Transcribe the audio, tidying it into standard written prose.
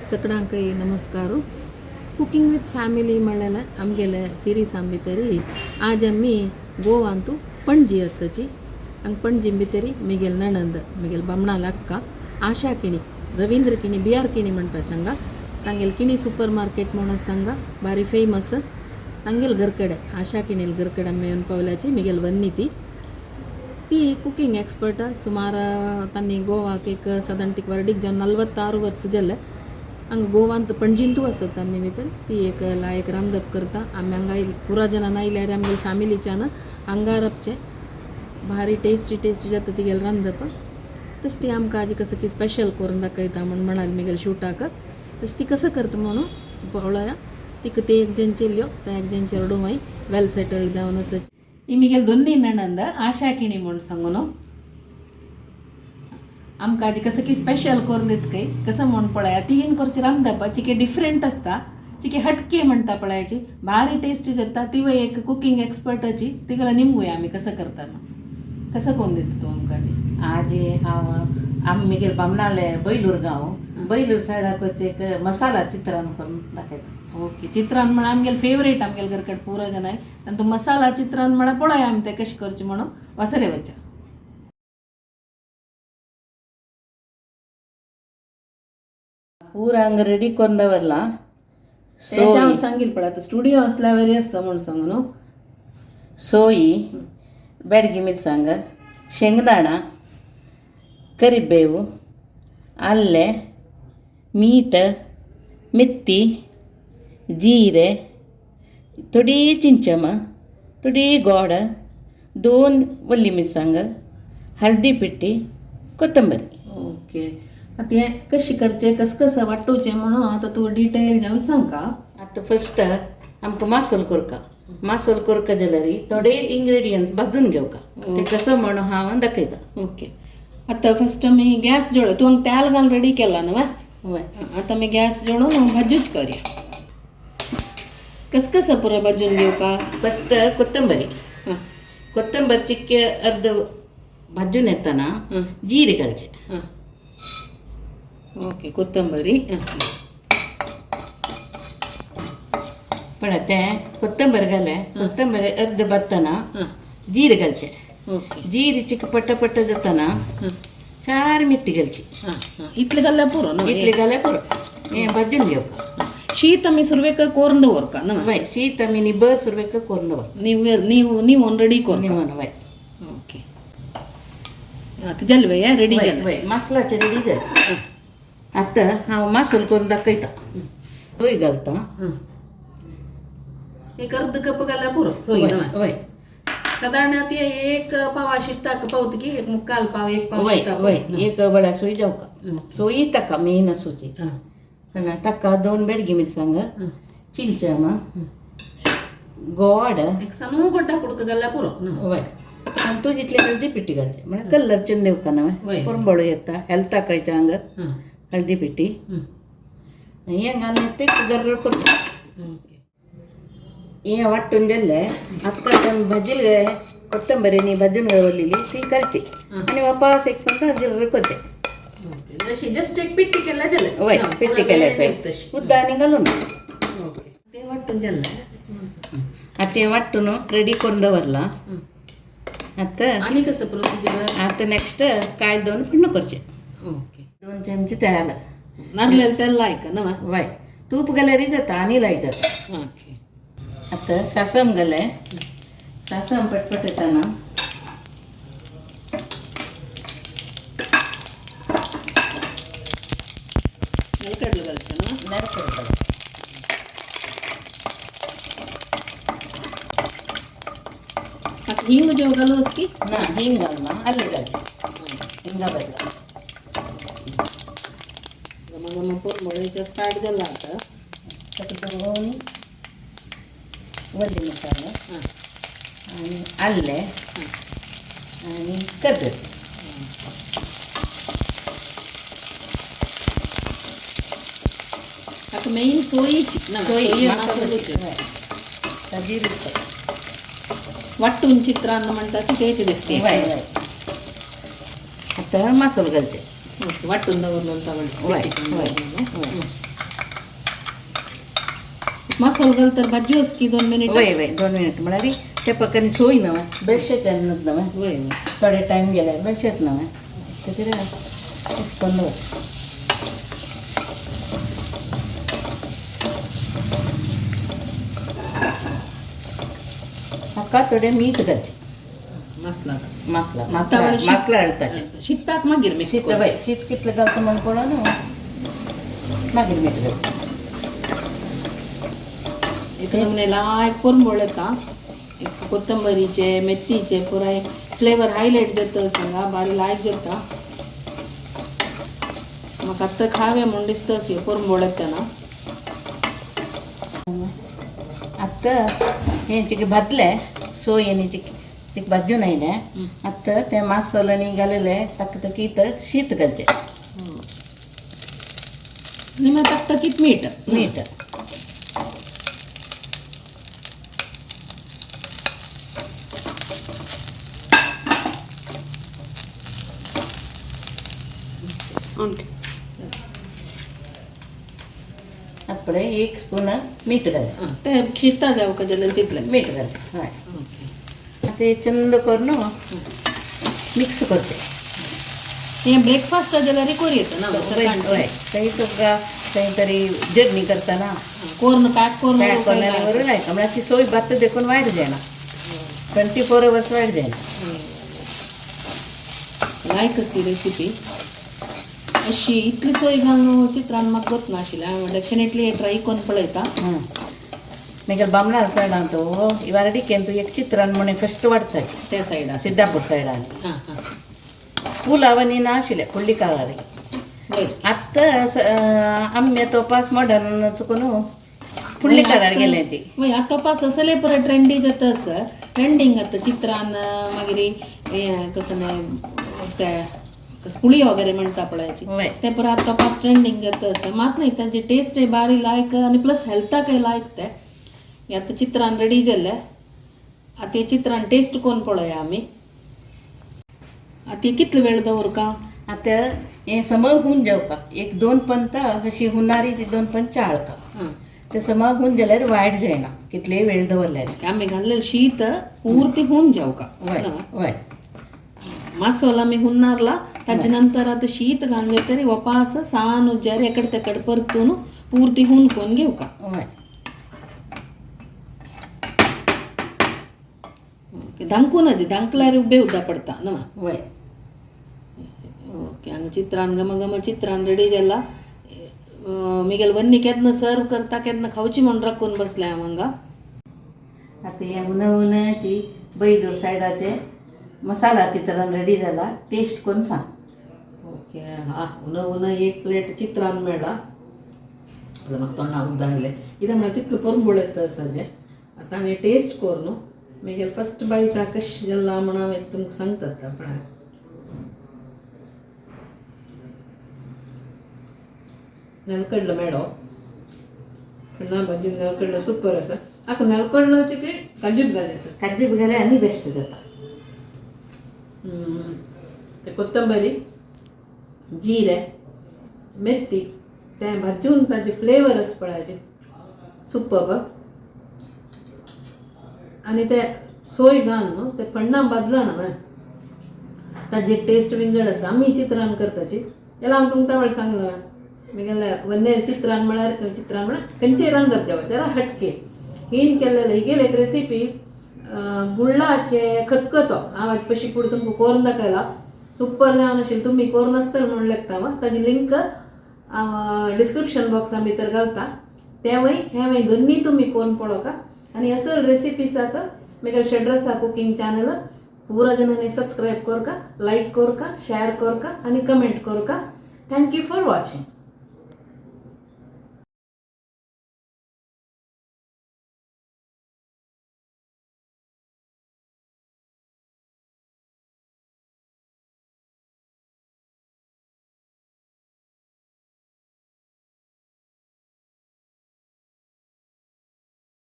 सगळ्यांकय नमस्कार. Cooking with family म्हणलेलं आमगेले सिरीज भितरी आज आमी गोवांतू पणजी आसाची. हांगा पणजी भितरी मिगेल नणंद मिगेल बामणाल अक्का आशा किणी रवींद्र किणी बी are किणी म्हणतात हांगा. तांगेल किणी सुपर मार्केट म्हणून आसा हांगा बारी फेमस. तांगेल घरकडे आशा किणील घरकडे आमी येवन पावल्याची. मिगेल वन्नी ती ती कुकिंग एक्सपर्ट. सुमार तांणी गोवाक एक सादारण तिका वर्डीक जावन 46 वर्स जाले. हांगा गोवांत पणजींतू आसत तांणी भितर ती एक लायक रांदप करता. आमी हांगा पुरा जाणां आयल्यार आमगेले फॅमिलीच्यान हांगा राबचें भारी टेस्टी टेस्टी जाता तिगेलें रांदप. तशें ती आमकां आजी कसं की स्पेशल करून दाखयता म्हूण म्हणाली मिगेले शूटाक. तशें ती कसं करता म्हणून पळोवया. तिका ते एक जण चेल्यो त्या एक जण चेडूं वेल सेटल्ड जावन आसा. ही मिगेल दोन्ही नणंद आशा किणी म्हूण सांगू न्हू. आमकां आजी कसं की स्पेशल करून दित काय कसं म्हूण पळया. तीन करची रांदप चिके डिफरंट आसता, चिके हटके म्हणटा पळयाची, भारी टेस्टी जाता. तिवूय एक कुकिंग एक्सपर्टाची. तिका निमगुया आमी कसं करता म्हूण. कसं करून दिता तूं आमकां ती? आजी हांव आमी मिगेल बामणाले बैलूर गांव, बैलूर सायडाक एक मसाला चित्रान करून दाखयता. ओके, चित्रान म्हळ्यार आमगेले फेवरेट. आमगेले घरकडे पुरो जाणां आनी तूं मसाला चित्रान म्हळ्यार पळया आमी तें कशें करचें म्हणून. वसरे वचा. पूरा हांगा रेडी करून दवरला. तें हांव सोय सांगील पळय आतां स्टुडियो असल्यावर आसता म्हूण सांगू न्हू. सोयी, बेडगी मिरसांग, शेंगदाणा, करिबेव, आल्लें, मीठ, मेथी, जिरे, थोडी चिंचमा, थोडी गोड, दोन वल्ली मिरसांग, हळदी पिठी, कोथंबीर. ओके, आतां हें कशें करचें, कसं कसं वांटूचें म्हणून आतां तूं डिटेल जावन सांग. आतां फस्ट आमकां मासोल करका. मासोल करका जाल्यार थोडे इंग्रेडियंट्स भाजून घेवका. ते कसं म्हणून हांव दाखयता. ओके, आतां फस्ट आमी गॅस जोड. तूं तेल घालून रेडी केला न्हू? वय. आतां आमी गॅस जोडून भाजूच करया. कसं कसं पुरो भाजून घेवका? फस्ट कोथंबरी. कोथंबीर चिक्के अर्द भाजून येताना जिरे घालचे. ओके, कोथंबरी. पण ते कोथंबीर घाले, कोथंबीर अर्द भाजताना जिरे घालचे. जिरे चिक पट्ट पट्ट जाताना चार मेथी घालची. इतले घाल्यार पुरो न्हू? इतले घाल्यार पुरो. हें भाजून घेवप. शीत आमी सुरवेक कोरून दवरका न्हू? वय, शीत आमी निबर सुरवेक करून दवर. नीव नीव नीव रेडी कोर. निवण वय. ओके, आतां जालें वय रेडी जालें? वय, मसालाचे रेडी जालें. आतां हांव मासोल करून दाखयता. सोय घालता. एक अर्द कप घाल्यार पुरो सोय न्हू? वय. सादारण ती एक पावा शिताक पावत की एक मुक्काल पाव, एक पाव वय. शिताक? वय, एक वळ्या सोय जावका. सोयी ताका मेन आसूची. ताका दोन बेडगी मिरसांग, चिंचमा, गोड. एक सनू गोड्डा कुडको घाल्यार पुरो न्हू? वय, आनी तूं जितली हळदी पिठी घालचे म्हळ्यार कलर चेंज येवका ना. परंबळ येता हेल्थाक हांगा हळदी पिठी. हें घालून ते गर्र करचें. हें वांटून जालें. आतां भाजील कोತ್ತंबरी भाजून दवरलेली ती घालची आनी वापास एक पंदा गिर्र करचें. ओके, जस्ट एक पिट्टी केल्यार जालें. वय, पिट्टी केल्यार तशी. उदक आनी घालून. ओके, तें वांटून जालें. आतां तें वांटून रेडी करून दवरलां आतां. आनी कसं प्रोसिजर? आतां नेक्स्ट कायल दोन फोण्ण करचें. 2 चमचे तेल. नारलेलं तेल लायक न्हू? वय, तूप घाल्यारय जाता आनी लाय जाता. आतां सासम घालें. सासम पटपट येताना नेलकडलं घालचें न्हू? नेरकडलं. आतां हिंग जेव घालूस की? ना, हिंग घालना, आलें घालचें हिंगा बदला. घमा घमा परमळ स्टार्ट जाला आतां. ताका दोन वल्ली मसालो आनी आल्लें आनी करबेव. आतां मेन सोयीची ना? सोयी. मसाल्याची. ताजी रुचता. वांटून चित्रान्न म्हणटा तेच दिसते. वय वय, आतां मासोल घालचें. ओके, वांटून दवरलो. वय वय वय. मसालो घालतर भाजी की 2 मिनिट. वय वय 2 मिनिट म्हळ्यार ते पकानी सोय नवे बेळशेच्यान नवे वय वय थोडे टायम गेल्यार बेळशेत नवे खातीर अशें करून दवर. हाका थोडें मीठ घालचें. मसला मसला मसला मसला घालताचें शिताक मागीर मिक्स शीत वय शीत कितलें घालता म्हण पळोवन मागीर मीठ घालता. इथं लायक कोरंबोळ येता एक कोथंबरीचे मेथीचे पुराय फ्लेवर हायलायट जाता सांगा बारी लायक जाता. म्हाका आत्तां खाव्या म्हूण दिसता अशी कोरंबोळ येतना. आतां हें चिके भाजलें सोय आनी चिक चिक भाजून आयलें. आतां तें मासोल आनी घाललें तकतकीत शीत घालचें. आनी मागीर तकतकीत मीठ. मीठ. आतां पळय 1 स्पून मीठ घालें. ते शिता जावका जाल्यार तितलें मीठ घालें. हय आतां हें चंद करून मिक्स करचें. हें ब्रेकफास्ट जाल्यार करूं येता ना? वय थंय तुका खंय तरी जर्नी करतना कोर्न पॅक करून पॅक करून व्हरून लायता म्हळ्यार ती सोय भात देखून वायट जायना. 24 अवर्स वायट जायना. लायक अशी रेसिपी अशी इतली सोय घालून चित्रान म्हाका गोत नाशिल्लें. हांव डेफिनेटली ट्राय करून पळयता. मागीर बामणाल सायडान तो इवारडी केन तूं एक चित्रान म्हण फस्ट वाडटा त्या सायडान सिद्धापूर सायडान. हां हां पुलाव आनी नाशिल्लें फुडली काळार. वय आत्तां आमगे तोपास मॉडर्न चुकून फुडले काळार गेले ती. वय आतां तोपास असले पुराय ट्रेंडी जाता आसा ट्रेंडींग आतां चित्रान मागीर हें कसं न्हय ते कसं पुळी वगैरे म्हणटा पळयाची वय ते पुराय आतां तोपास ट्रेंडींग जाता आसा. मात न्हय ताजी टेस्टय बारी लायक आनी प्लस हेल्थाकय लायक ते. हे आतां चित्रान रेडी जाल्ले. आतां हे चित्रान टेस्ट करून पळोवया आमी. आतां कितलो वेळ दवरका? आतां हें सम हून जावका एक 2 पंत अशी हुनारी 2 पंत चाळका ते सम हून जाल्यार वायट जायना कितलेय वेळ दवरल्यार. आमी घाल्लें शीत पूर्ती हून जावका. वय वय मसालो आमी हुन्नारला ताजे नंतर आतां शीत घालून घेतरी वपास सान उज्यार एकड तेकड परतून पूर्ती हून करून घेवका. वय ओके धांकून धांकल्यार उबे उद्दा पडता न्हू? वय ओके हांगा चित्रान गम गम चित्रान रेडी जाला. मिगेल वन्नी केन्ना सर्व करता केन्ना खावची म्हूण राखून बसलें हांव हांगा. आतां हें हुन हुनाची बैलूर सायडाचे मसाला चित्रान रेडी जाला. टेस्ट करून सांग. ओके हा हुन हुन 1 प्लेट चित्रान मेळ्ळा. म्हाका तोंडा उद्दा आयलें कितें म्हळ्यार तितलो परमळ येता आसा जें. आतां हांवें टेस्ट करून मागीर फस्ट बायट कशें जाला म्हण हांव तुमकां सांगता आतां पळय. नेलकडलो मेळो ना भाजी नेलकडलो सुपर आसा. आतां नेलकडलो चिकी काजूच घाल. काजू बी घाल्यार आनी बेस्ट जाता. ते कोथंबरी जिरे मेथी ते भाजून ताजे फ्लेवर आसा पळयाचे सुपर. आनी ते सोय घालून न्हू ते पण्णा भाजला ना ताजी टेस्ट विंगड आसा. आमी चित्रान करताची जाल्यार हांव तुमकां वेळ सांगला मिगेले वन्नेर चित्रान म्हळ्यार चित्रान म्हळ्यार खंयचेय रांदप जेवण जरा हटके हिण केल्लें हिगेले एक रेसिपी गुळाचे खतखतो हांव हाजे पशी फुडें तुमकां करून दाखयला. सुपर जावन आशिल्लें तुमी करून नासतलें म्हणून लेगता हांव. ताजी लिंक हांव डिस्क्रिप्शन बॉक्सा भितर घालता. तेंवूय हेंवूय दोन्नी तुमी करून पळोवका. आनी असल रेसिपीसाक मिगेल शेड्रसा कुकींग चॅनल पुरा जणांनी सबस्क्रायब करका, लायक करका, शेअर करका आनी कमेंट करका. Thank you for watching.